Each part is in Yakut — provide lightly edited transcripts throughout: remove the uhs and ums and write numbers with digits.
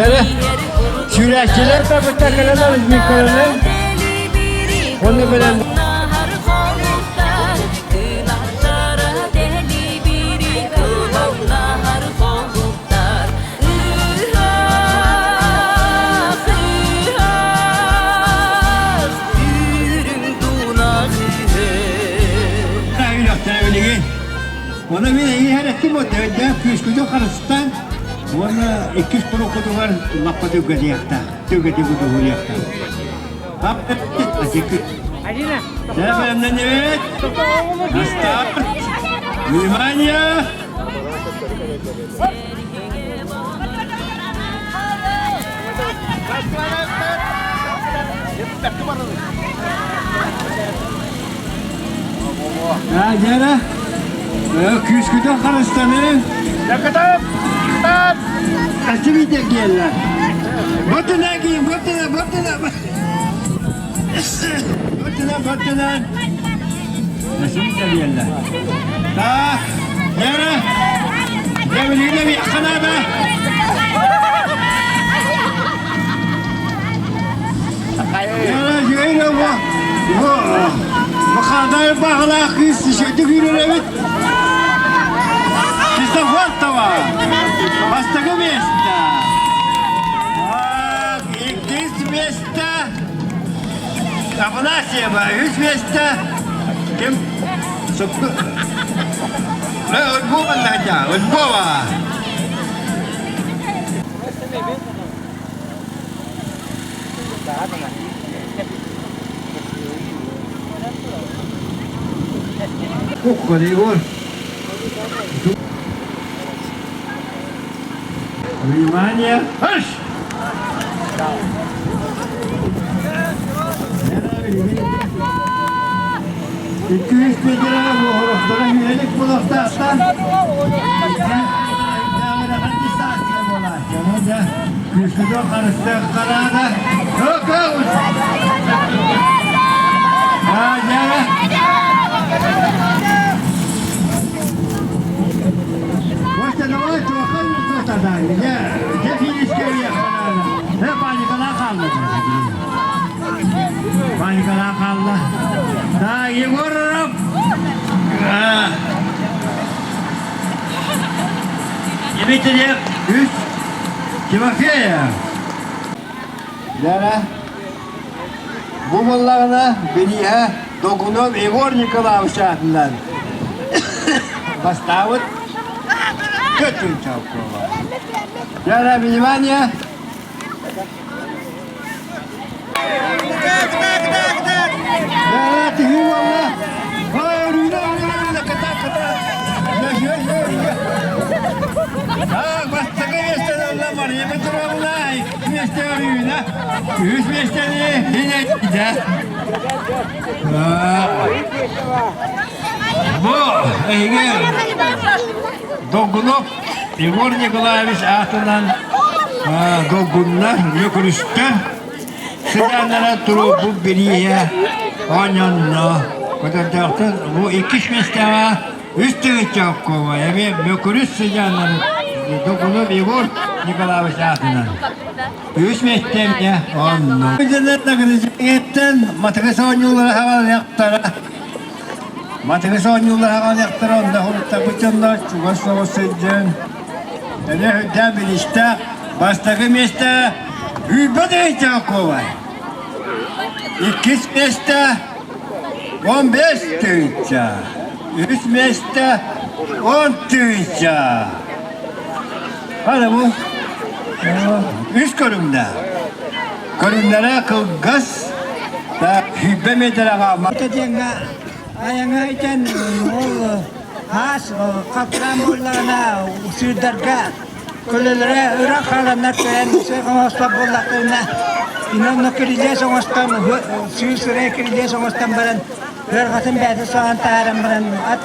Дьэ, сүүрээччилэр табыта кэлэн разминкаланан уонна бэлэм Оны мин эйиэхэ эттим вот өйдөөх күүскүтүн харыстаан уонна иккис куруккутугар лаппа түргэтиэхтээх, түргэтик утуһуйуохтаах. Алина, Бэлэмнэннибит! На старт! Внимание! Дьара, күүскүтүн харыстаныы. Yakытап! Кытап! Каччыгыйда киэллэр. Баттына киин, баттына, баттына. Баттына, баттына. Каччыгыйда киэллэр. Так, Дьара, Дьэ, билигин Бахадай баҕалаах кыыс үчүгэйдик үүрэр эбит. Христофортова бастакы место. Иккис место. Афанасьева үс место. Ким? Ольгова Надя, Ольгова. Егор. Внимание! Марш! Икки-үс миэтэрэ уоһурахтара үһэлик буолуохтаахтар. Күүскүтүн харыстыах хараана. Костя, давай, Дьэ, финишкэ Э, паникалаа хаалла. Паникалаа хаалла. Да, Егоров! Дмитриев үс Тимофеев. Дара. Бу буоллаҕына бирииһэ Догунов Егор Николаевич аатынан бастаабыт Көтүн Чалкова. Дара, внимание! Дара, тыһыы буолла. Ой, өрүүнэ, өрүүнэ, ката, ката. Так, бастакы миэстэни ылла Мария Петровна, икки миэстэ Өрүүнэ, үһүс миэстэни Хинэйдэ. Бу эһиги Долгунов Егор Николаевич аатынан Долгуннар, Лөкүрүстэр сыдааннара туруорбут бирииһэ оонньонно. Көтөрдөөхтөн бу иккис миэстэҕэ үс тыһыынча эмиэ Мөкүрүс сыдьааннарын Долгунов Егор Николаевич аатынан үс миэстэ эмиэ онно. Награждениеттэн матыгыс оонньуулара хаалыахтара. Матыгыс оонньуулара хаалыахтара онно хуруттарбыт дьоннор чугас соҕус сылдьан эмиэ үрдээн билистээх бастакы миэстэ Үүрбэ тыһыынча Иккис миэстэ 15 тыһыынча. Үһүс миэстэ 10 тыһыынча. Хана бу үс көрүҥнээх. Көрүҥнэрэ кылгас, сүүрбэ миэтэрэҕэ Диэҥҥэ айаҥҥа итэн ол хаас хапкаан буоллаҕына сыырдарга Көлөлөрө ыраах хааланнар кэлэн сыах оҥостор буоллахтарына, инньэ кирилиэс оҥостон, сыыс ырай кирилиэс оҥостон баран, ыарҕатын бэйэтэ соһон таһааран баран, ат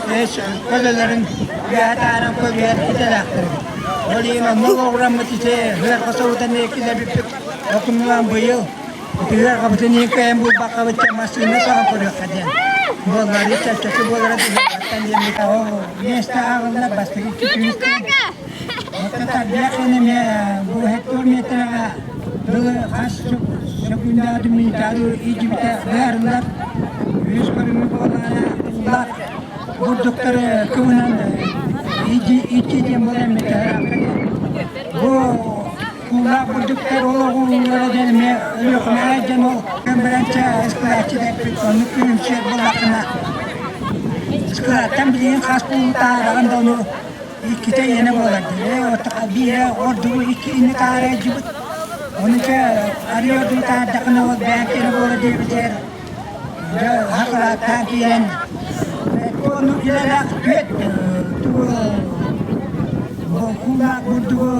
көлөлөрүн үөһэ таһааран көлүйэр идэлээхтэр эбит. Ол иһин онно олоҕураммыт ити ыарҕа соһутан киллэрбиппит. Окуннулаан быйыл ити ыарҕабытын иһин кыайан булбаккабыт массыына соһон көрүөххэ диэн. Буоллар, чэпчэки буолара диэн миэстэ ааҕыллар бастакы икки күн. Оттон тарбыйах эмиэ бу 70 метраҕа дылы хас секундааты минутаары иитибитэ быһаарыллар. Үһүс көрүҥү буоллаҕына улаах бурдуктары кыбынан ити диэн буолан метараакка диэн. Бу куулаах бурдуктар ол оҕуруулара диэн эмиэ Өлүөхүмэҕэ дьон ол кэмбэрэнчэ ыскылааччы дэппит оннук күлүмсүйэр буоллаххына ыскылааттан билигин хас куулу таһаараҕын да ону иккитэ иэнэ буолар дии. Биирэ ордугу икки инни таһаара илдьибит. Ону чэ арыы ордугу таһаардаххына ол бэйэҥ киэнэ буолар диэбитигэр дьэ хакылааттаан киирэн ону үлэлээх түөт тугу куулаах бурдугу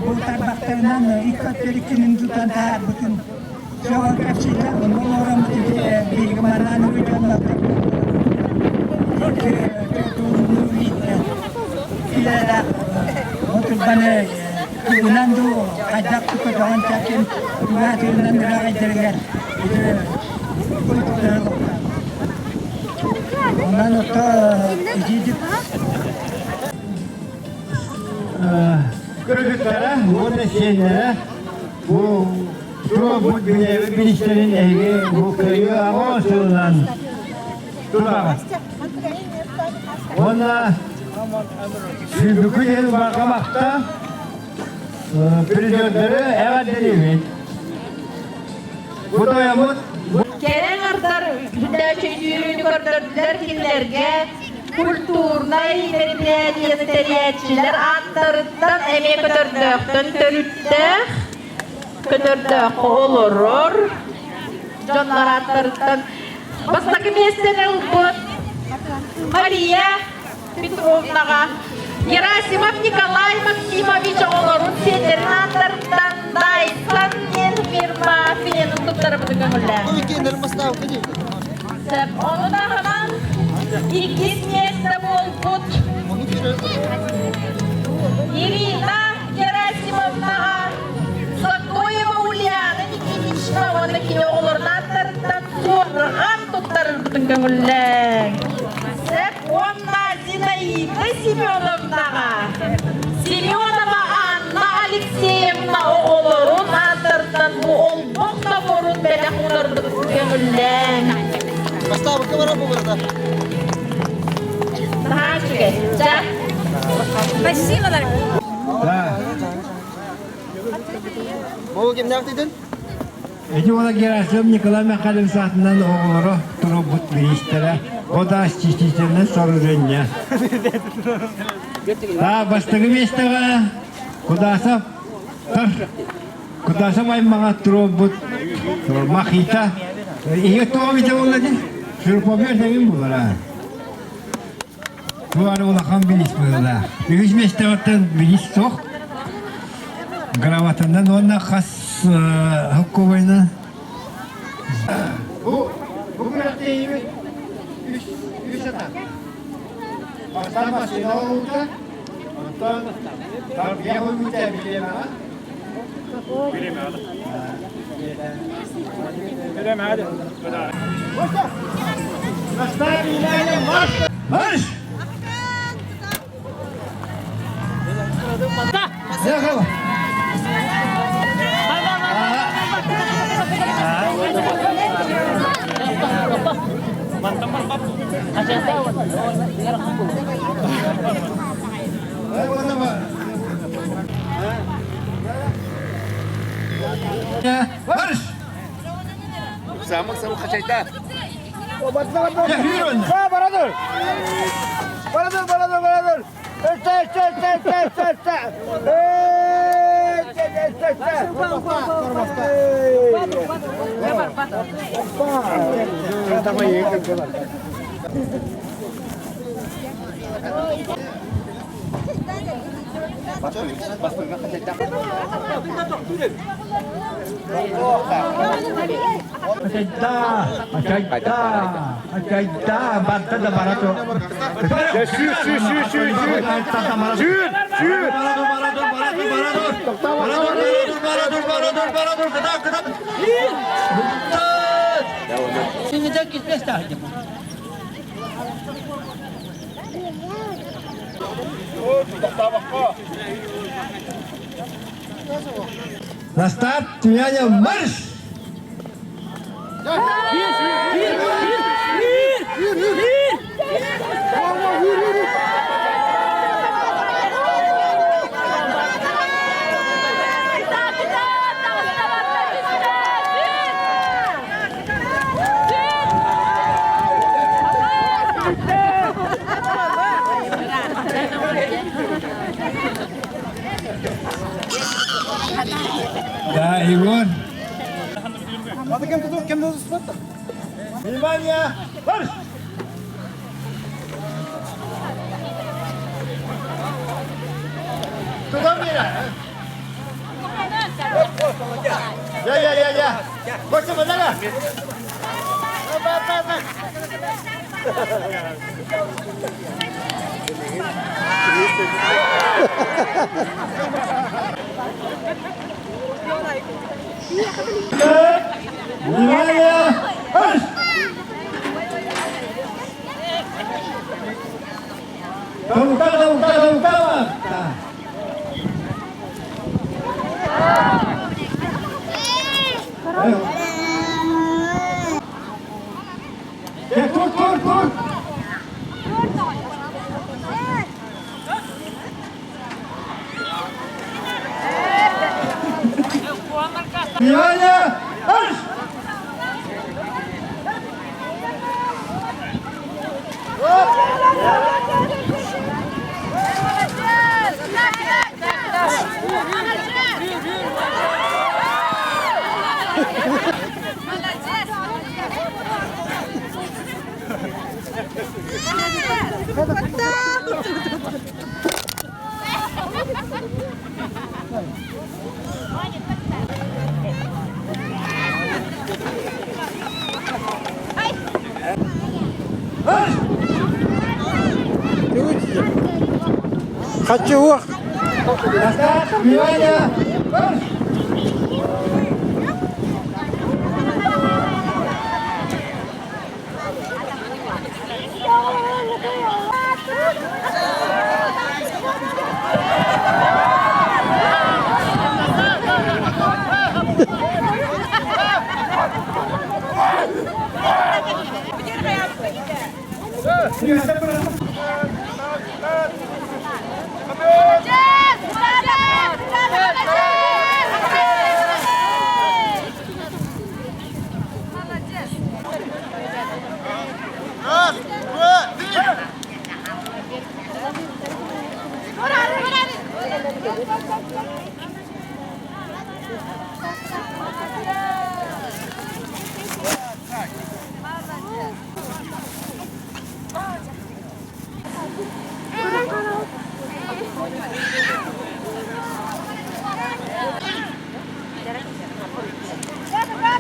бу тарбахтарынан икки өттүгэр иккинин тутан таһаарбытын сөҕөн кэпсииллэр. Онно олороммут ити биһиги манаан дьоннортон үлэлээх отурбаны тугунан дуу хайдах көтөҕөн чэкин тугаатыынан ыраҕайдарыгар Онон ото итиитик Кыргыттара уонна сиэннэрэ бу туруорбут билистэрин эһиги бу кыайыы аҕа сылынан тураҕыт. Уонна сүүрбүкүн иһин барҕа махта призердары эҕэрдэлиибит. Бу тойоммут Кэрэ аҥардар үтүөнү көрдөрдүлэр кинилэргэ культурнай мероприятиены тэрийээччилэр ааттарыттан эмиэ көтөрдөөхтөн төрүттээх, көтөрдөөххө олорор дьоннор ааттарыттан бастакы миэстэни ылбыт Мария Петровнаҕа Герасимов Николай Максимович оҕолорун сиэннэрин ааттарыттан Дайсон диэн фирма фенин туттарабытын көҥүллээн. Ону таһынан иккис миэстэ буолбут Ирина Герасимовнаҕа Сокоева Ульяна Никитична уонна кини оҕолорун ааттарыттан суорҕан туттарарбытын көҥүллээҥ. Сөп уонна Зинаида Семеновнаҕа Семенова Анна Алексеевна оҕолорун ааттарыттан бу олбох наборун бэлэх уунарбытын көҥүллээҥ. Бастаабыкка барар буолар Наһаа үчүгэй. Ча. Спасибо, Да. Бу кимнээх дедин? Ити уола Герасим Николай Михайлович аатынан оҕолоро туруорбут бириистэрэ вода очистительное сооружение. Да, бастакы миэстэҕэ Кудасов тар Кудасов аймаҕа туруорбут Махита. Ийэ тоҕо битэ буолла дии? Шуруповер эҥин буолара. Бу аны улахан бириис быһыылаах. Үһүс миэстэҕиттэн бириис суох. Грамотанан уонна хас хоккубайынан. Бу бу күрэхтэһиибит үс үс атах. Бастаан массыына оҥоһуута, онтон тарбыйах ойуута билиэмэҕэ. Марш! Ехала! Марш! Самых самых хачайда. Барадыр! Барадыр, барадыр, барадыр! Өстө, өстө, өстө, өстө, өстө, өстө! Өстө, өстө, Ачайда, ачайда, ачайда, барда да бара тур. Сүүр, сүүр, сүүр, сүүр, сүүр! Сүүр, сүүр! На старт, внимание, марш! Да, Егор. Внимание! Марш! Туда мира! Я, я, я, я! Больше банана! Внимание! Марш! Тобукка, тобукка, тобукка! Тур, тур, тур! Внимание! Марш! Хочу уох. Внимание! Марш! Раз,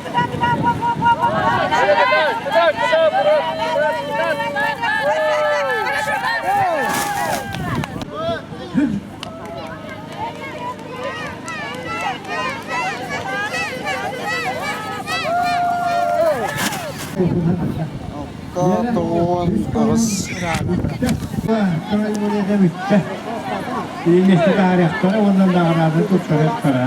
два, три. Тоҕус. Бүттэ. Иҥэсти таарыахтара уонна наҕараада туттарыахтара.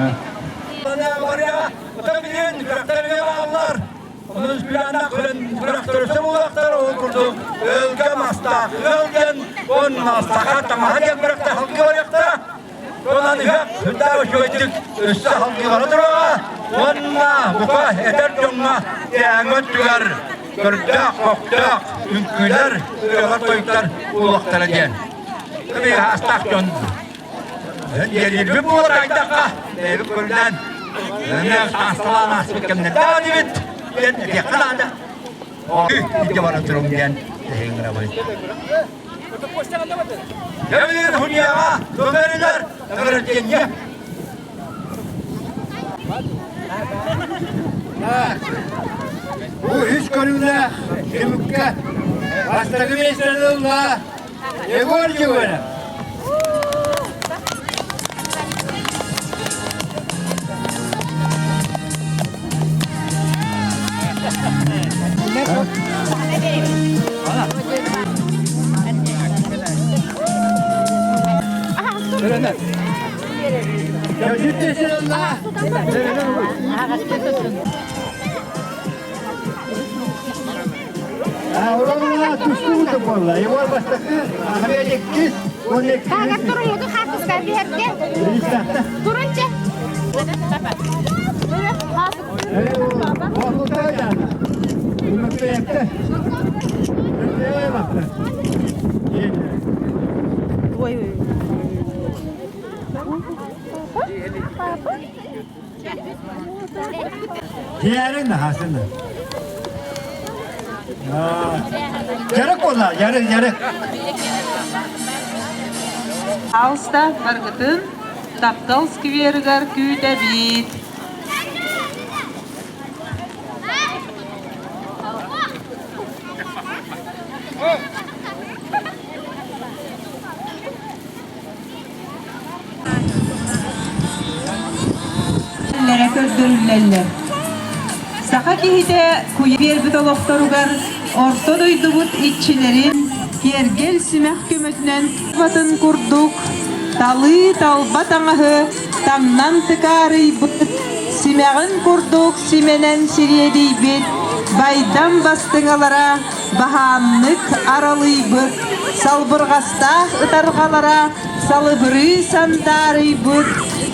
Ол курдук өлгө мастаах ыалдьан уонна саха таҥаһа диэн бырахта халгы барыахтара. Онон ыһыах сүрдээх үчүгэйдик өссө халгылара туруоҕа уонна бука эдэр дьоҥҥо тээҥи өттүгэр көрдөөх, хохтоох үҥкүүлэр, ырыалар-тойуктар буолуохтара диэн. Астаах дьон диэлиирбит буолар айдахха бэйэбит көрүлээн эмиэ таасталаан ааспыт кэмнэрдээх инибит диэн этиэххэ наада. Илдьэ баран турум диэн тэһиҥҥирабый. Дьэбилин хуньяҕа көмөрүлэр көмөрүлгэнньэ. Бу үс көрүҥнээх түмүккэ бастакы миэстэни ылла Егор Егоров. Таагар туруммуту хаартыска биһэргэ. Турунча. Дьиэрин хасын. Жарык буолла, жарык, жарык. Алста баргытын таптал скверыгар күүтэбит. Көрдөрүллэллэр. Саха киһитэ куйа биэрбит олохторугар орто дойдубут иччилэрин киэргэл симэх көмөтүнэн батын курдук талыы талба таҥаһы таҥнан тыкаарыйбыт, симэҕин курдук симэнэн сириэдийбит байдам бастыҥалара баһаамнык аралыйбыт, салбырҕастаах ытарҕалара салыбырыы сандаарыйбыт,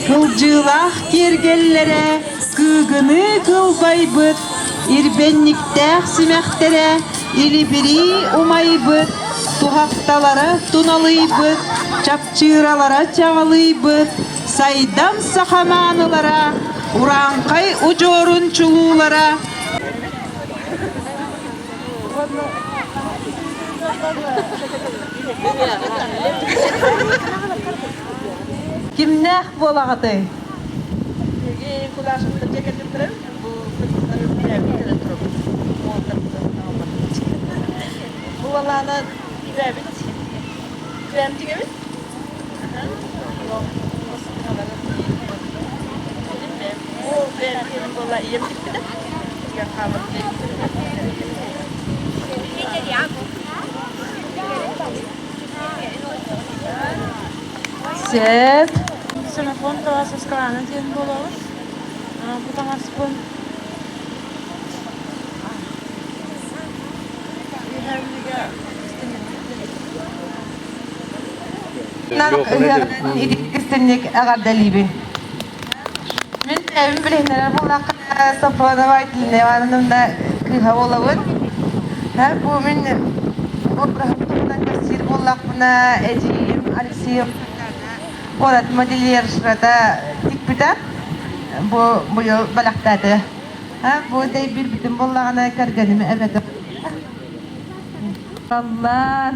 кылдьыылаах киэргэллэрэ кыыгыныы кылбайбыт, ирбэнньиктээх симэхтэрэ илибирии умайбыт, туһахталара туналыйбыт, чапчыыралара чаҕылыйбыт, сайдам саха маанылара, урааҥхай удьуорун чулуулара Кимнээх буолаҕытый? Сөп. Ксенофонт Тарасовская диэн буолабыт. Бу таҥаспын Итинник эҕэрдэлиибин. Мин эбим билиһиннэрэр буоллахха Сафронова Айталина Ивановна кыыһа буолабын. Бу мин обраһым туһунан кэпсиир буоллахпына эдьиийим Алексеев куорат модельершата тикпитэ. Бу быйыл бэлэхтээтэ. Бу дэйбиирбитин буоллаҕына кэргэним эбэтэ. Аллар.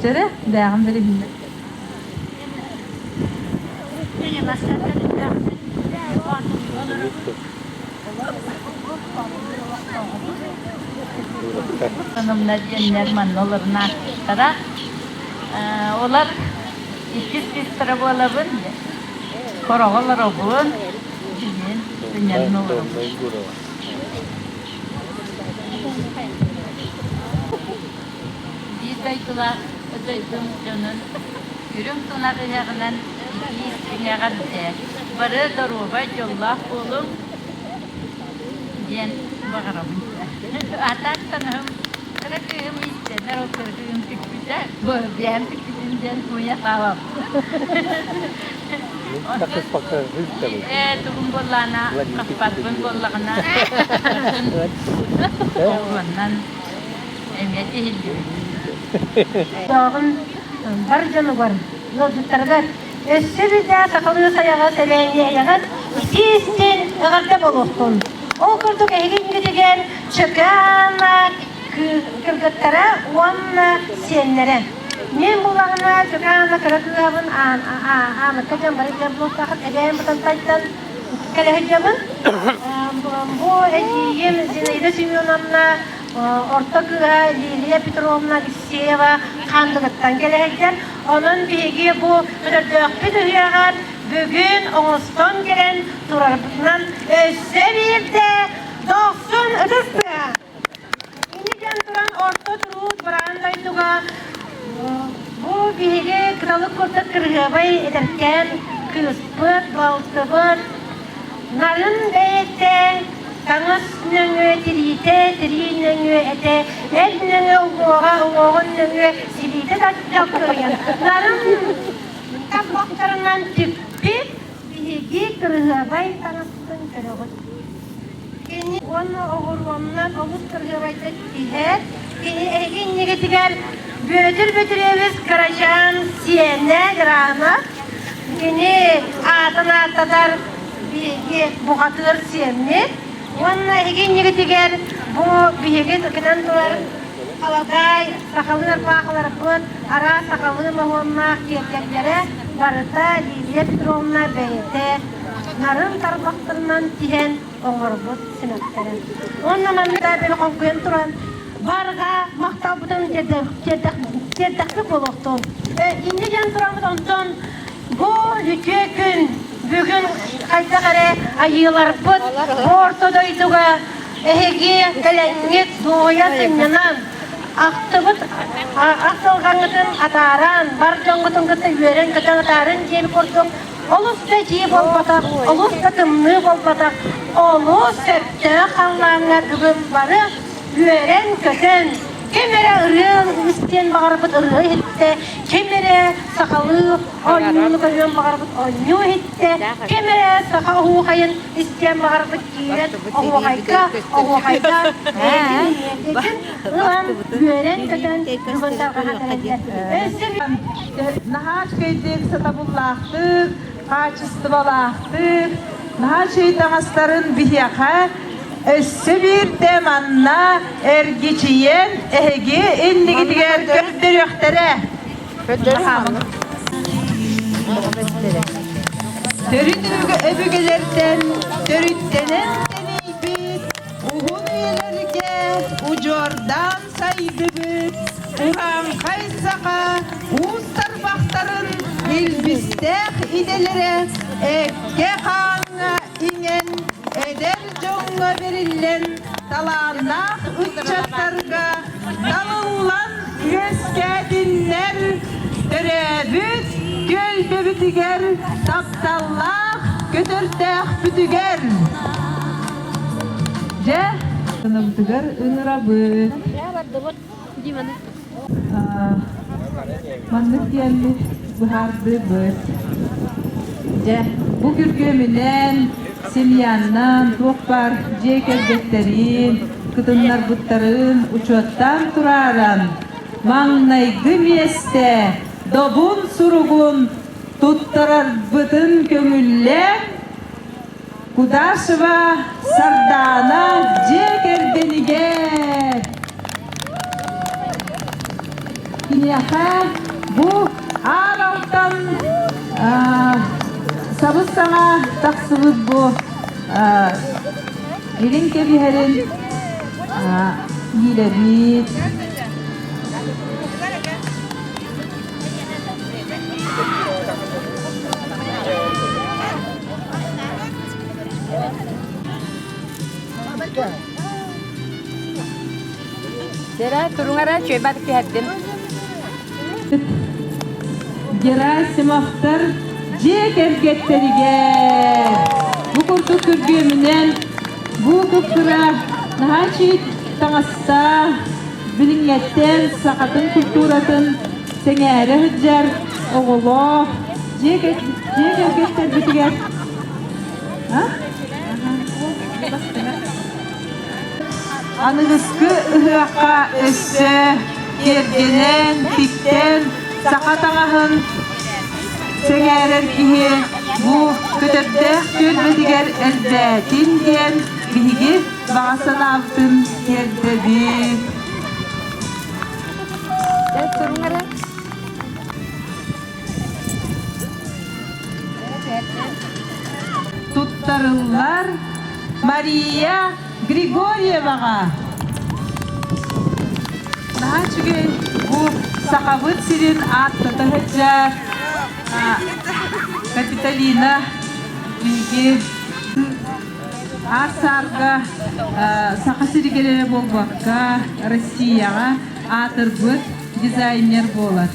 Чөрө, дээҕин билиһиннэ. Сонумна диэннэр манна олорун ааттара. Олар иккис сестра буолабын. Хороҕо олоробун. Дьиҥин сынньанан олоробун. Биир дойдулаах дойдум дьонун үрүҥ тунах ыһыаҕынан итии истиҥ Бары доруобай, дьоллоох буолуҥ диэн баҕарабын. Атаах таҥаһым кыра кыыһым иистэнэр, ол кыра кыыһым түкпүтэ, бэйэм түкпүтүм диэн муйа хаалам. Ээ, тугум буоллаҕына, хаппарбын буоллаҕына, оҕуруоннан эмиэ тиһиллибит. Дооҕун бар дьонугар, ыалдьыттарыгар өссө биирдэ сахалыы сайаҕас эбээниэйэҕит итии-истиҥ эҕэрдэ буолуохтун. Ол курдук эһиги иннигитигэр Чыкаана кыргыттара уонна сиэннэрэ. Мин булаҕына Чыкаана кыра кыыһабын Ааныкка дьон бары дьон буолтахыт эбээн Бытантайтан кэлэ сылдьабын. Бу эдьиийим Зинаида Семеновна орто кыыһа Лилия Петровна Алексеева Хаандыгыттан кэлэ сылдьар. Онон биһиги бу өтөрдөөхпүт ыһыаҕар бүгүн оҥостон кэлэн турарбытынан өссө биирдэ дохсун ытыс тыаһа! Инникэн туран орто туруут бараан дойдуга. Бу биһиги кыталык курдук кырыһыабай эдэркээн кыыспыт, балтыбыт, нарын бэйэтэ, таҥас нөҥүө тириитэ, тирии нөҥүө этэ, эт нөҥүө уҥуоҕа, уҥуоҕун нөҥүө силиитэ да дьалкыйан, нарын тарбахтарынан тикпит биһиги кырыһыабай таҥаспытын көрөҕүт. Кини уонна оҕуруоннан олус кырыһыабайдык иһэр. Кини эһиги иннигитигэр Бүөтүр Бөтүрүөбүс кырачаан сиэнэ Грана. Кини аатын ааттатар биһиги бухатыыр сиэммит. Уонна эһиги иннигитигэр бу биһиги гынан турар халадаай сахалыы ырбаахыларбыт араас сахалыы моһуоннаах киэргэллэрэ барыта Лилия Петровна бэйэтэ нарын тарбахтарынан тиһэн оҥорбут симэхтэрэ. Уонна манна били хоҥкуйан туран барҕа махталбытын тиэрдэхпит буолуохтун. Инньэ диэн тураммыт онтон бу үтүө күн бүгүн хайдах эрэ айыыларбыт бу орто дойдуга эһиги кэлэҥҥит дуоһуйа сынньанан ахтыбыт ахтылҕаҥҥытын атааран бар дьоҥҥутун кытта үөрэн-көтөн атаарын диэн курдук Олус да итии буолбатах, олус да тымныы буолбатах, олус сөптөөх халлааҥҥа бүгүн бары үөрэн-көтөн, ким эрэ ырыа истиэн баҕарбыт ырыа иһиттэ, ким эрэ сахалыы оонньууну көрүөн баҕарбыт оонньуу иһиттэ, ким эрэ саха оһуохайын истиэн баҕарбыт киирэн оһуохайга оһуохайга бэйэтин ылан үөрэн-көтөн бүгүн тарҕаһан кэлэллэр. Өссө Наһаа үчүгэйдик, сатабыллаахтык, хаачыстыбалаахтык, наһаа үчүгэй таҥастарын биһиэхэ өссө биирдэ манна эргичийэн эһиги иннигитигэр көрдөрүөхтэрэ. Төрүт өбүгэлэртэн төрүттэнэн тэнийбит уһун үйэлэргэ удьуордаан сайдыбыт урааҥхай саха уус тарбахтарын илбистээх идэлэрэ эккэ-хааҥҥа иҥэн эдэр дьоҥҥо бэриллэн талааннаах ыччаттарга талыллан үөскээтиннэр төрөөбүт түөлбэбитигэр тапталлаах көтөрдөөхпүтүгэр Дьэ, санабытыгар ыҥырабыт. Маннык диэммит быһаардыбыт. Дьэ, бу күргүөмүнэн, семьяннан, туох баар дьиэ кэргэттэрин, кытыннарбыттарын учуоттаан турааран, маҥнайгы миэстэ добун суругун туттарарбытын көҥүллээн, Кудашева Сардаана дьиэ кэргэнигэр Киниэхэ бу Аар Алтан сабыс-саҥа тахсыбыт бу илин кэбиһэрин иилэбит. Дьэрэ, туруҥ эрэ, чүөйбэт түһэрдим. Герасимовтар дьиэ кэргэттэригэр бу курдук күргүөмүнэн бу кып-кыра наһаа чиит таҥастаах билиҥҥэттэн сахатын культуратын сэҥээрэ сылдьар оҕолоох дьиэ кэргэттэрбитигэр Аныгыскы ыһыахха өссө киэргэнэн, тиктэн, саха таҥаһын сэҥээрэр киһи бу көтөрдөөх түөлбэтигэр элбээтин диэн биһиги баҕа санаабытын тиэрдэбит. Туттарыллар Мария Григорьеваҕа. Наһаа үчүгэй бу Сахабыт сирин ааттата сылдьар Капитолина биһиги Аар-саарга Саха сиригэр эрэ буолбакка, Россияҕа аатырбыт дизайнер буолар.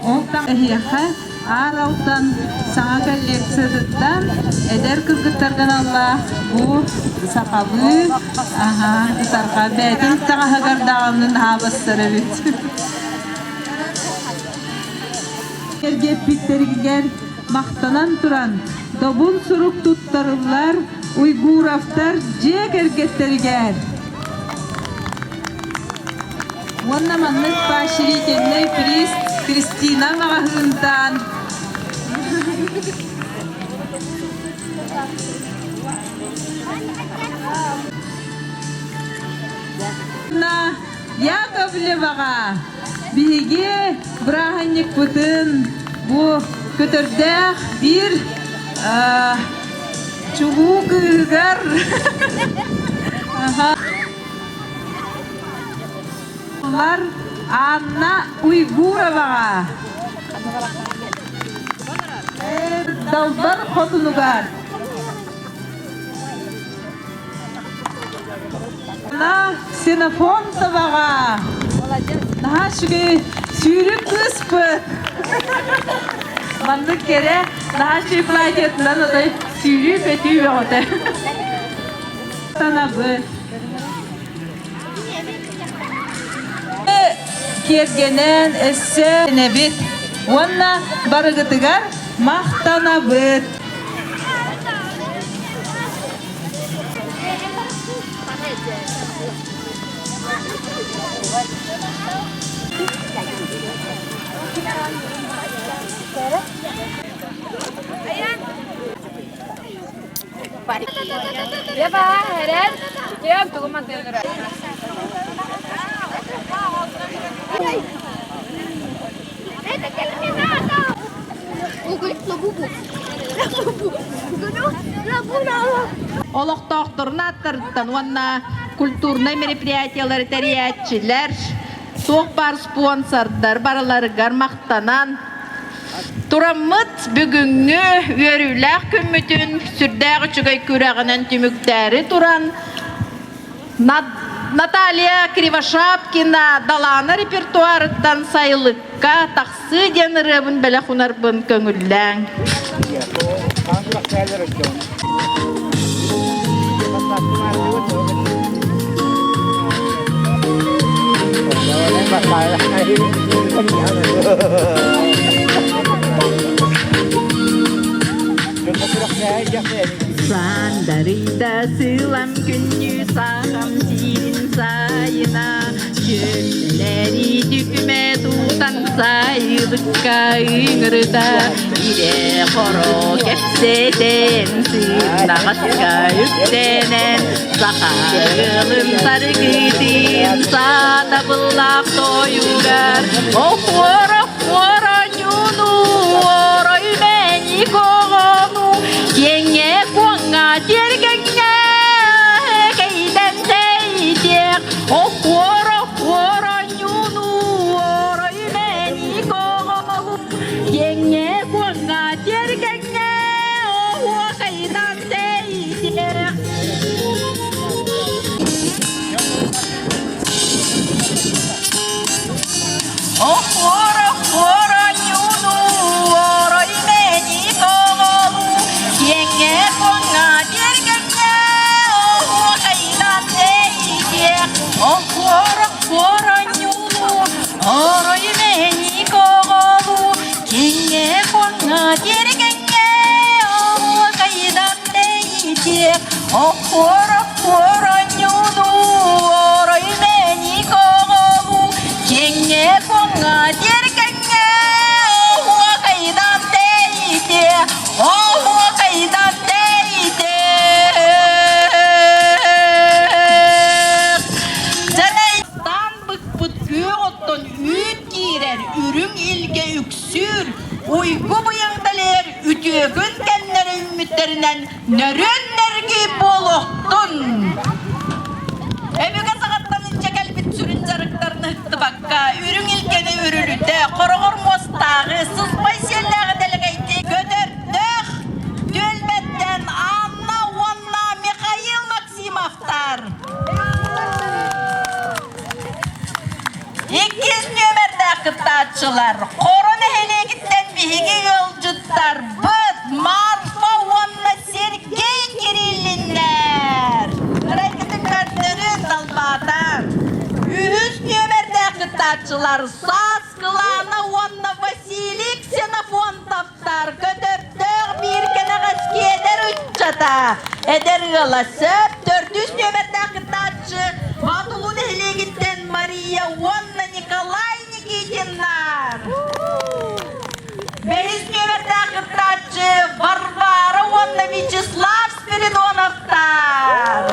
Ол эһиэхэ Аар Алтан саҥа коллекциятыттан эдэр кыргыттарга аналлаах бу сахалыы ытарҕа бэйэтин таҥаһыгар даҕаны наһаа барсар эбит. Кэргэппиттэригэр махтанан туран добун сурук туттарыллар Уйгуровтар дьиэ кэргэттэригэр. Уонна маннык поощрительный приз Кристина маҕаһыынтан Яковлеваҕа биһиги бырааһынньыкпытын бу көтөрдөөх биир чулуу кыыһыгар Анна Уйгуроваҕа Далбар Хотунугар Анна Ксенофонтоваҕа Наһаа үчүгэй сүүрүк кыыспыт Маннык кэрэ наһаа үчүгэй платьетынан отой сүүрүү-көтүү бөҕөтө Санабыт Киэргэнэн өссө энэбит уонна барыгытыгар махтанабыт. Олохтоохторун ааттарыттан уонна культурнай мероприятиелары тэрийээччилэр, туох баар спонсордар барыларыгар махтанан Тураммыт бүгүҥҥү үөрүүлээх күммүтүн сүрдээх үчүгэй күрэҕинэн түмүктээри туран Наталья Кривошапкина Далаана репертуарыттан сайылыкка тахсыы диэн ырыабын бэлэх унарбын көҥүллээҥ. Сандарыйда сылам күннүү сахам сирин сайына Дьүлэри түкүмэ тутан сайылыкка ыҥырда Ирэ-хоро кэпсэтэн сынаҕаска үктэнэн Саха ыалын саргытын саатабыллаах тойугар Охуор охуор оонньууну орой мэник оҕону Киэҥҥэ куоҥҥа тиэргэҥҥэ кэйдэн тэйдиэх Охуор охуор оонньууну орой мэник оҕону Киэҥҥэ куоҥҥа тиэргэҥҥэ оһуохайынан тэйдиэх Охуор охуор оонньууну орой мэник оҕолу Киэҥҥэ куоҥҥа тиэргэҥҥэ оһуохайынан тэйдиэх Охуор охуор оонньууну орой мэник оҕолу Киэҥҥэ куоҥҥа тиэргэҥҥэ оһуохайынан тэйдиэх Охуор охуор оонньууну орой мэник оҕолу Киэҥҥэ куоҥҥа тиэргэҥҥэ оһуохайынан тэйдиэх Оһуохайынан тэйдиэх Дьарайстан быкпыт күөх оттон үүт киирэр үрүҥ илгэ үксүүр уйгу быйаҥ дэлээр үтүөкүн кэмнэрэ үүммүттэринэн нөрүөн нэргий буолуохтун! Өбүгэ саҕаттан илдьэ кэлбит сүрүн дьарыктарын ыһыктыбакка, үрүҥ илгэни үрүлүтэ, хороҕор муостааҕы, сыспай сиэллээҕи дэлэгэйдии көтөрдөөх түөлбэттэн Анна уонна Михаил Максимовтар. Иккис нүөмэрдээх кыттааччылар Хоро. нэһилиэгиттэн биһиги ыалдьыттарбыт Марфа уонна Сергей Кириллиннэр. Ырайгытын көрдөрүн далбаатаан. Үһүс нүөмэрдээх кыттааччылар Сааскылаана уонна Василий Ксенофонтовтар көтөрдөөх биир кэнэҕэски эдэр ыччата эдэр ыала сөп төрдүс нүөмэрдээх кыттааччы Боотулуу нэһилиэгиттэн Мария уонна Николай Никитиннар. Бэһис нүөмэрдээх кыттааччы Варвара уонна Вячеслав Спиридоновтар.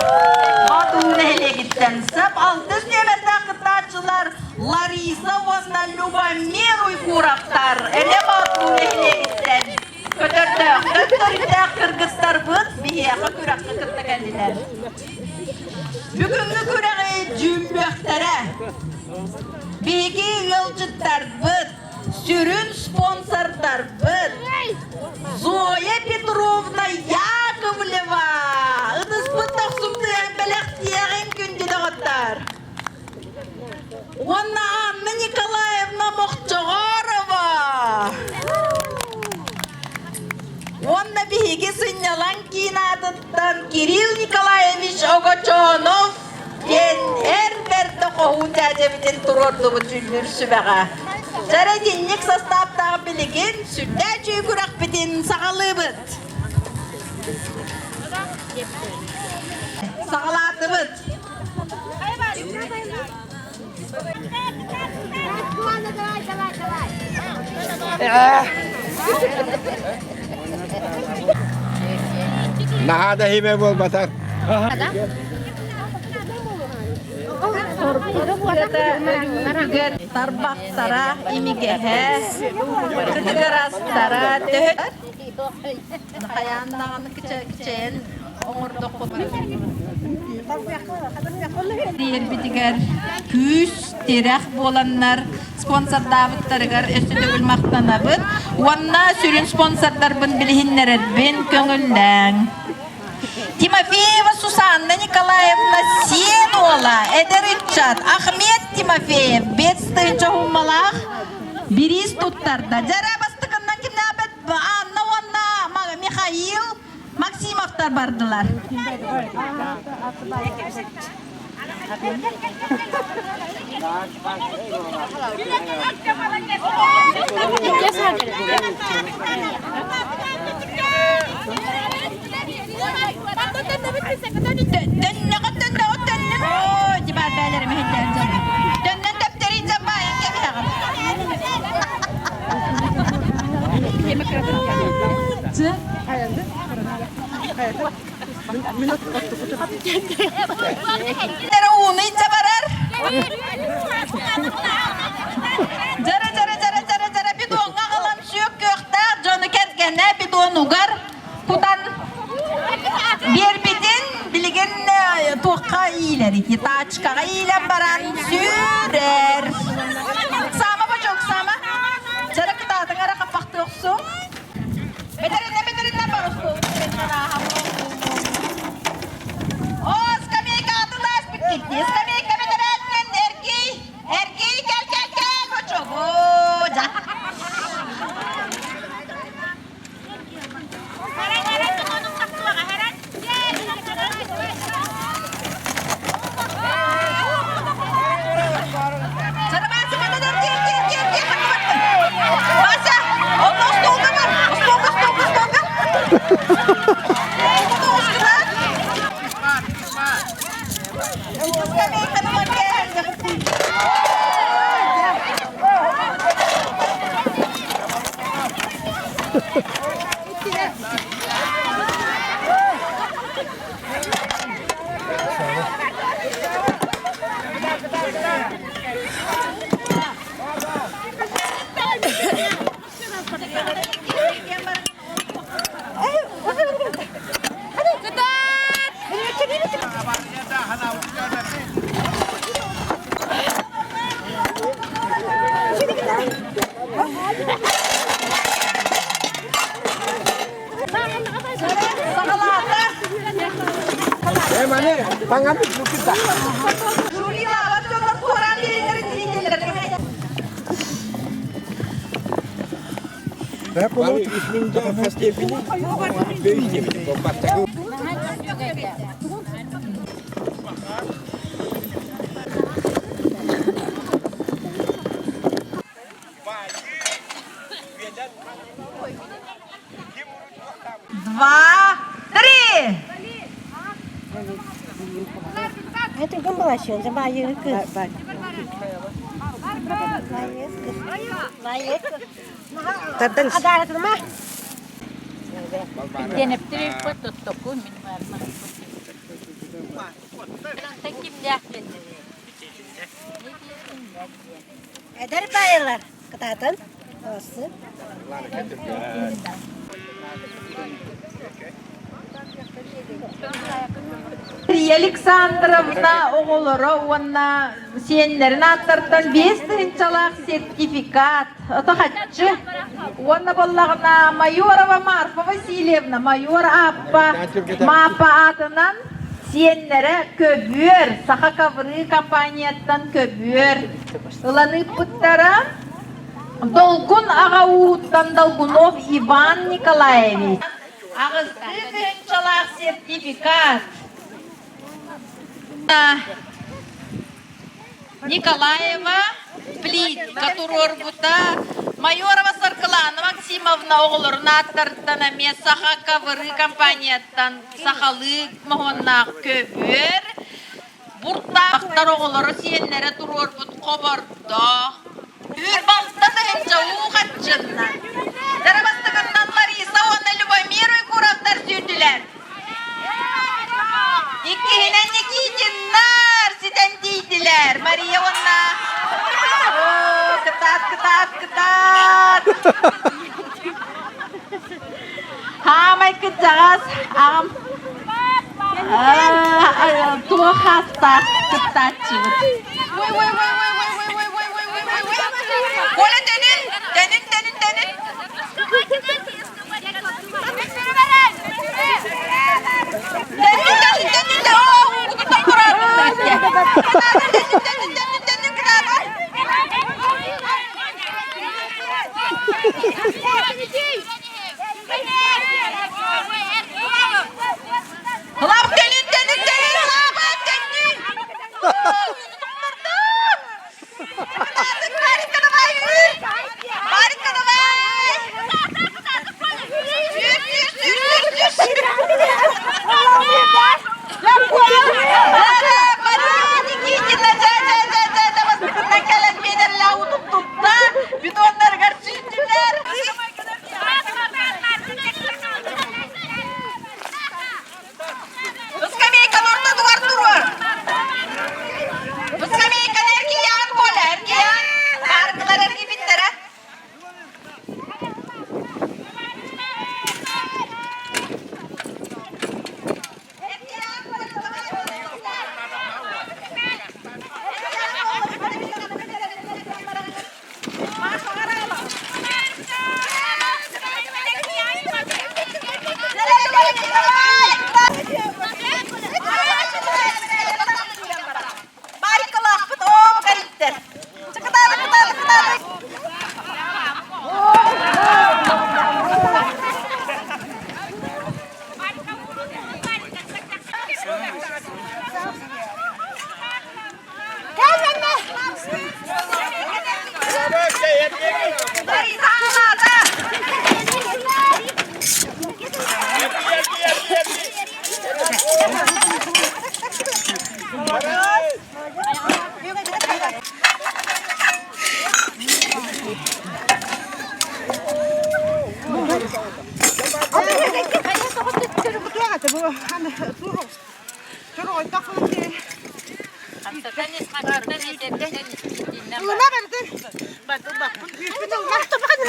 Боотулуу нэһилиэгиттэн сөп алтыс нүөмэрдээх кыттааччылар Лариса уонна Любомир Уйгуровтар эмиэ Боотулуу нэһилиэгиттэн көтөрдөөхтөн төрүттээх кыргыттарбыт биһиэхэ күрэххэ кытта кэллилэр. Бүгүҥҥү күрэҕи дьүүллүөхтэрэ. Биһиги ыалдьыттарбыт, сүрүн спонсордарбыт Зоя Петровна Яковлева ытыспыт тохсумтуйан бэлэхтиэҕиҥ күндү доҕоттор. Уонна Анна Николаевна Мохчоҕорова. Уонна биһиги сынньалаҥ киин аатыттан Кирилл Николаевич Огочонов диэн эр бэрдэ хоһуун дьээдьэбитин туруордубут дьүүллүүр сүбэҕэ. Дьэ итинник састааптаах билигин сүрдээх үчүгэй күрэхпитин саҕалыыбыт. Саҕалаатыбыт. Наһаа да иһимэ буолбатар. Тарбахтара имигэһэ, кытыгырастара төһө хайаан даҕаны кичэйэн оҥордоххутуна Диэрбитигэр күүс, тирэх буоланнар спонсордаабыттарыгар өссө төгүл махтанабыт уонна сүрүн спонсордарбын билиһиннэрэрбин көҥүллээҥ. Тимофеева Сусанна Николаевна сиэн уола, эдэр ыччат Ахмед Тимофеев 5 уһуммалаах бириис туттарда. Дьэрэ бастакыннан кимнээбит Анна уонна Михаил Максимовтар бардылар. Төннөҕө төннөҕө төннөн оо дибар бээлэрим иһиллээн дьону. Төннөн тэптэрин дьаббаайан кэбиһэҕин. Ууну илдьэ барар. Дьара дьара дьара дьара дьара бидоҥҥа аҕалан сүөк күөхтээх дьону кэргэнэ бидонугар кутан биэрбитин билигин туохха иилэр ити тачкаҕа иилэн баран сүүрэр. Саама бочок саама. Дьара кытаатыҥ эрэ хаппахтыы охсуҥ. Бэтэринэ бэтэринэ барыстуол. О, скамейка атылаас бүккитти. Скамейка бэтэрээтинэн эргий. Эргий кэл кэл кэл бочок. О, жа. Вася, онно остуолга бар! Остуолга, остуолга, остуолга! Скамейканы Два, три! Эдэр баайылар кытаатын олорсун. Мария Александровна оҕолоро уонна сиэннэрин ааттартан 5 тыһыынчалаах сертификат, ото хаччы. Уонна буоллаҕына Майорова Марфа Васильевна, майор Аппа, Мааппа аатынан сиэннэрэ көбүөр, Саха ковры компанияттан көбүөр ылан ыыппыттара. Долгун аҕа ууһуттан Долгунов Иван Николаевич. Аҕыстыы тыһыынчалаах сертификат. Николаева плитка туруорбута. Майорова Саргылана Максимовна оҕолорун ааттарыттан эмиэ Саха ковры компанияттан сахалыы моһуоннаах көбүөр, буртаахтар оҕолоро сиэннэрэ туруорбут хобордоох, 26 тыһыынча уу хаччынна. Дара бастакыннан Лариса уонна Любомир Уйгуровтар сүүрдүлэр. Иккиһинэн Никитиннар ситэн тиийдилэр. Мария уонна кытаат, кытаат, кытаат. Хаамай кырдьаҕас аҕам туох хаастаах кыттааччыбыт. Ой, ой, ой, ой, ой, ой, ой, ой, ой, ой, ой, ой. Коля, төнүн, төнүн, төнүн, төнүн. Төнүн, төнүн, төнүн, төнүн, төнүн, төнүн, төнүн, кытаат. Лап төнүн, төнүн, төнүн, лапа, төнүн. Марика, давай! Марика, давай! Сүүр, сүүр, сүүр, сүүр, сүүр! Мария Никитина, дьэ, дьэ, дьэ, дьэ, дьэ, бастакытынан кэлэн биэдэрэлээх утуктутта, бидоннарыгар сүүрдүлэр. Скамейканы ортотугар туруор. Скамейканы эргийэҕин, Коля, эргийэҕин. Баарыкылар эргийбиттэрэ. Марикалаахпыт оо кэлиттэр. Кытааны кытааны кытааны. Лариса аҕалаата.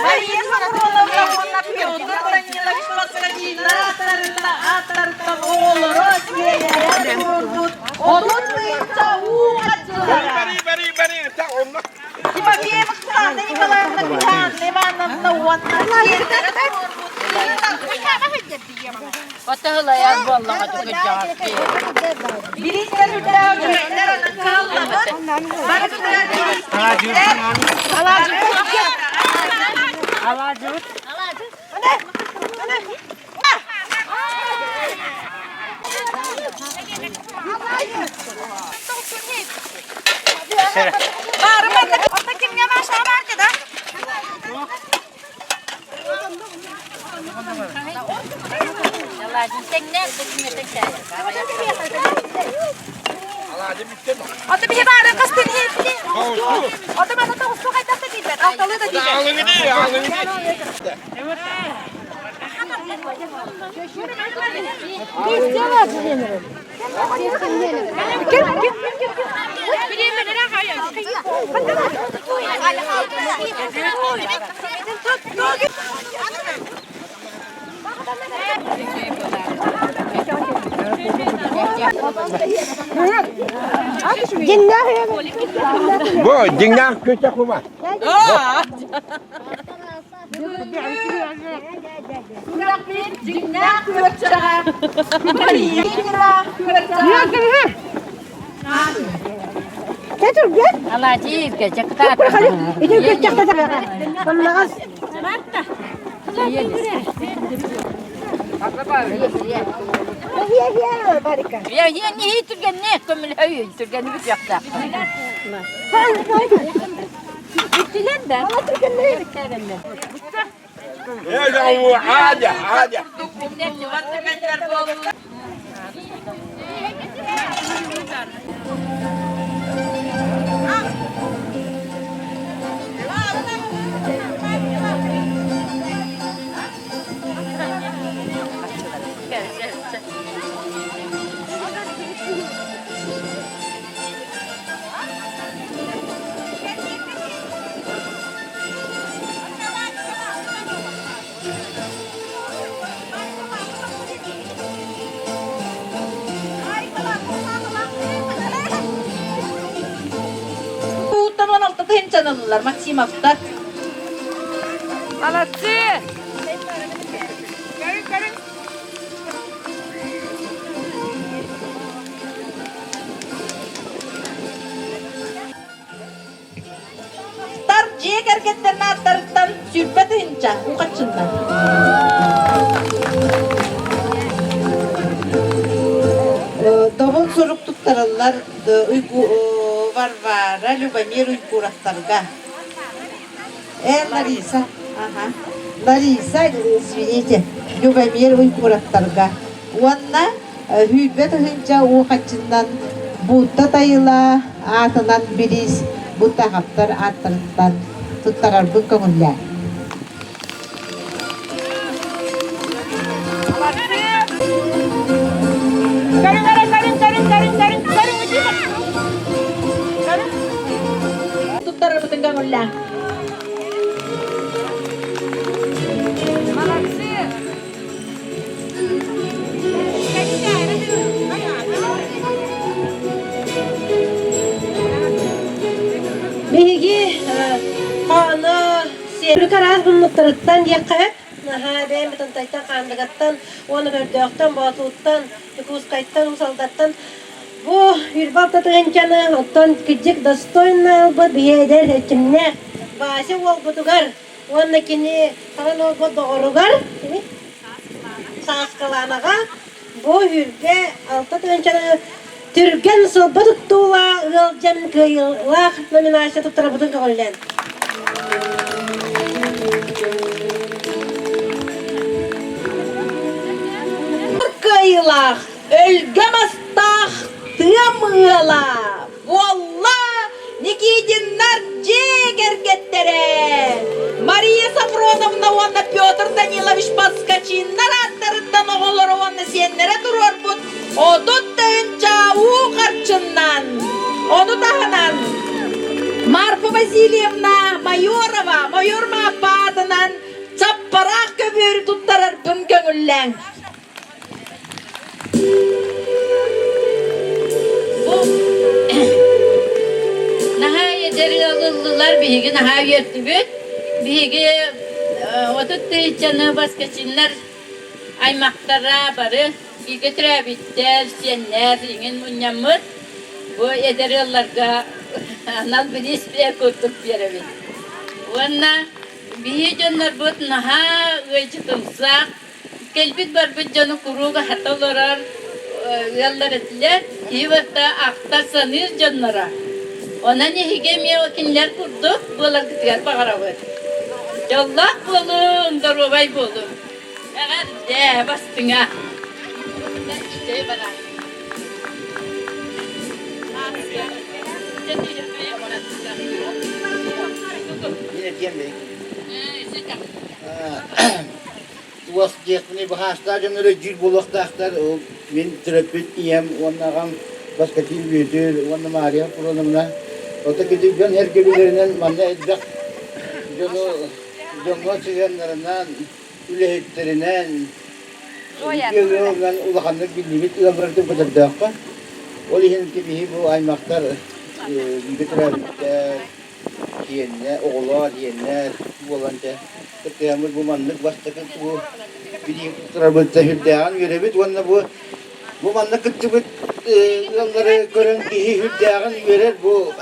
Мария Сафроновна уонна Петр Данилович Москвина ааттарыттан ааттарыттан оҕолоро сиэннэрэ туруорбут 30 тыһыынча уу хаччылара. Тимофеева Сусанна Николаевна Анна Ивановна уонна сиэннэрэ туруорбут Бириистэр үрдээх үчүгэйдэр онон кыһаллабыт. Барытыгар бириистэр. Ата биһи баары кастын иһипти. Ата мана тоҕусу хайдах да диибэт, алталыы да диибэт. Бу дьиҥнээх күтэ кума. Дьиҥнээх күөрчэҕэ Аадя, аадя. Ууттан 16 тыһыынчаны ыллылар Максимовтар. Молодцы! Тар дьиэ кэргэттэрин ааттарыттан 20 тыһыынча ухаччыннар. Добун сурук туттарыллар Варвара Любомир Уйгуровтарга. Э, Лариса, ага. Лариса, извините, Любомир Уйгуровтарга. Уонна Сүүрбэ тыһыынча уу хаччыннан Будда Тайыла аатынан бириис Буддаһаптар ааттарыттан туттарарбын көҥүллээ. Туттарарбытын көҥүллээ. Молодцы! Биһиги хааны сиэри араас муннуктарыттан диэххэ сөп. Наһаа бэйэм Бытантайтан, Хаандыгаттан, уонна Көрдөөхтөн, Боотулуттан, Дьокуускайтан, Уус Алдаттан бу Юрба Алтатыгынчаны оттон кырдьык достойно ылбыт биһи эдэр эрчимнээх Вася уолбутугар уонна кини хаһан уолбут доҕоругар Сааскылаанаҕа бу үргэ 6 тыһыынчаны түргэн сылба туттуула ыалдьан кыайыылаах номинация туттарабытын көҕүллээн. Кыайыылаах өлгөм астаах тыам ыала буолла Никитиннар дьиэ кэргэттэрэ Мария Сафроновна уонна Петр Данилович Поскачиннар ааттарыттан оҕолоро уонна сиэннэрэ туруорбут 30 тыһыынча уу харчыннан ону таһынан Марфа Васильевна Майорова Майор Мааппа аатынан чаппараах көбүөрү туттарарбын көҥүллээҥ. Бу наһаа эдэр ыал ыллылар, биһиги наһаа үөрдүбүт. Биһиги 30 тыһыынчаны Баскачиннар аймахтара бары бииргэ төрөөбүттэр, сиэннэр иҥин мунньаммыт. Бу эдэр ыалларга анал бириис курдук биэрэбит. Уонна. Биһи дьоннорбут наһаа ыалдьытымсах, кэлбит-барбыт дьону куруук аһата олорор ыаллар этилэр. Киһи барыта ахтар-саныыр дьонноро. Онон эһиги эмиэ кинилэр курдук буоларгытыгар баҕарабыт. Дьоллоох буолуҥ, доруобай буолуҥ. Эҕэрдэ, бастыҥа. Туох диэхпиний быһаастаах дьон өйдүүр буолуохтаахтар. Ол мин төрөппүт ийэм уонна аҕам Баскакин Бүөтүр уонна Мария Куроновна. Ото кини дьон эргибилэринэн манна элбэх дьону дьоҥҥо сыһыаннарынан, үлэһиттэринэн, үтүө ыалынан улаханнык биллибит ыалларбытын көтөрдөөххө. Ол иһин биһи бу аймахтар бииргэ төрөөбүттэр, сиэннэр, оҕолор, сиэннэр буолан дьэ кыттыһаммыт бу маннык бастакы бу билии туттарарбыт сүрдээҕин үөрэбит уонна бу бу манна кыттыбыт ыаллары көрөн киһи сүрдээҕин үөрэр бу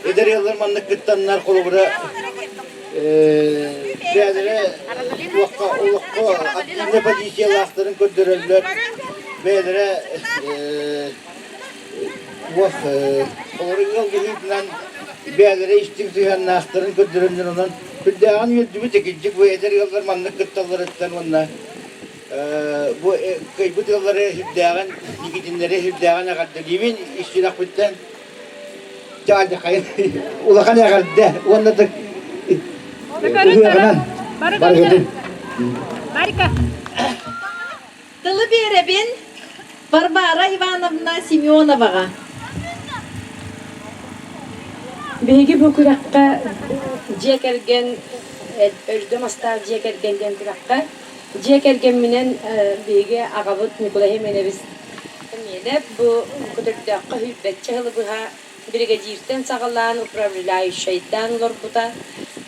эдэр ыаллар маннык кыттаннар холобура бэйэлэрэ туохха олоххо активнай позициялаахтарын көрдөрөллөр бэйэлэрэ туох олору ыал быһыытынан бэйэлэрэ истиҥ сыһыаннаахтарын көрдөрөннөр онон сүрдээҕин үөрдүбүт кырдьык бу эдэр ыаллар маннык кытталларыттан уонна бу кыайбыт ыаллары сүрдээҕин Никитиннэри сүрдээҕин эҕэрдэлиибин ис сүрэхпиттэн улахан эҕэрдэ уонна да ыһыаҕынан барыгытын Марика Тылы биэрэбин Варвара Ивановна Семеноваҕа. Биһиги бу күрэххэ дьиэ кэргэн өлгөм астаах дьиэ кэргэн диэн күрэххэ дьиэ кэргэмминэн биһиги аҕабыт Ньукулай Хименевич Миэнэ бу Көтөрдөөххө сүүрбэччэ сылы быһа биригэдьииртэн саҕалаан управляющайдаан олорбута.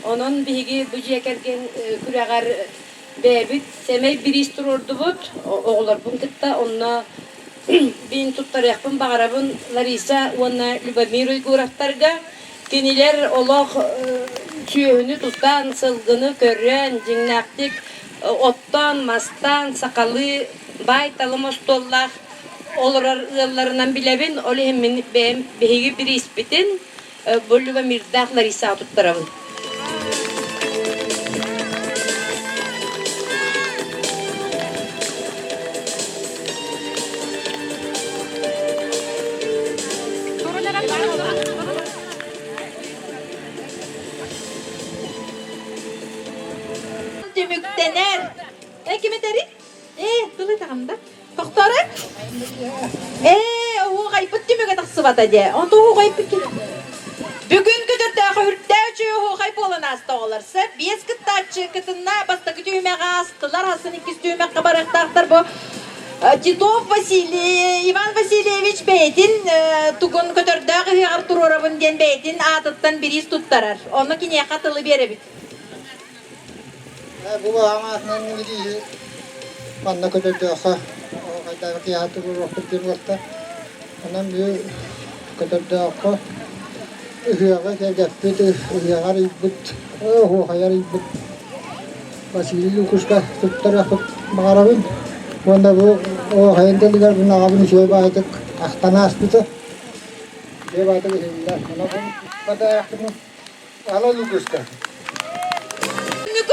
Онон биһиги бу дьиэ кэргэн күрэҕэр бэйэбит сэмэй бириис туруордубут оҕолорбун кытта онно мин туттарыахпын баҕарабын Лариса уонна Любомир Уйгуровтарга. Кинилэр олох сүөһүнү тутан, сылгыны көрөн, дьиҥнээхтик оттоон, мастаан, сахалыы баай-талым остуоллаах олорор ыалларынан билэбин. Ол иһин мин бэйэм биһиги бирииспитин бу Любомирдаах Ларисаҕа туттарабын. Түмүктэнэр. Э, ким этэрий? Ээ, тыл этэҕим да. Тохторо? Ээ, оһуохайбыт түмүгэ тахсыбата дии. Онто оһуохайбыт ким? Бүгүн көтөрдөөх үрдээх үчүгэй оһуохай буолан ааста оҕолор. Сөп, биэс кыттааччы кытынна бастакы түһүмэҕи аастылар, хасын иккис түһүмэххэ барыахтаахтар бу Титов Василий Иван Васильевич бэйэтин тугун көтөрдөөх ыһыаҕар туруорабын диэн бэйэтин аатыттан бириис туттарар. Онно киниэхэ тылы биэрэбит. Бу аҥаатынан бирииһи манна көтөрдөөххө хайдах киэһэ туруоруохпут диэн буолта. Онон бу көтөрдөөххө ыһыаҕы кэргэппит, ыһыаҕар ыйбыт, оһуохайар ыйбыт Василий Лукушка туттарыахпыт баҕарабын. Уонна бу оһуохайын тылыгар мин аҕабын үчүгэй баайдык ахтан ааспыта. Үчүгэй баайдык иһиллэр. Онон бу Алла Лукушка.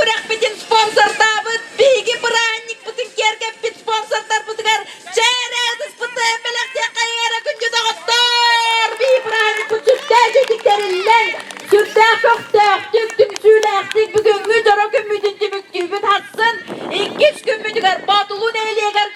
Күрэхпитин спонсордаабыт, биһиги бырааһынньыкпытын киэргэппит спонсордарбытыгар чээрэ ытыспытын бэлэхтиэххэйиҥ эрэ күндү доҕоттор! Биһиги бырааһынньыкпыт сүрдээх үчүгэй тэриллэн, сүрдээх көхтөөхтүк, түмсүүлээхтик бүгүҥҥү дьоро күммүтүн түмүктүүбүт хассын иккис күммүтүгэр Боотулуу нэһилиэгэр.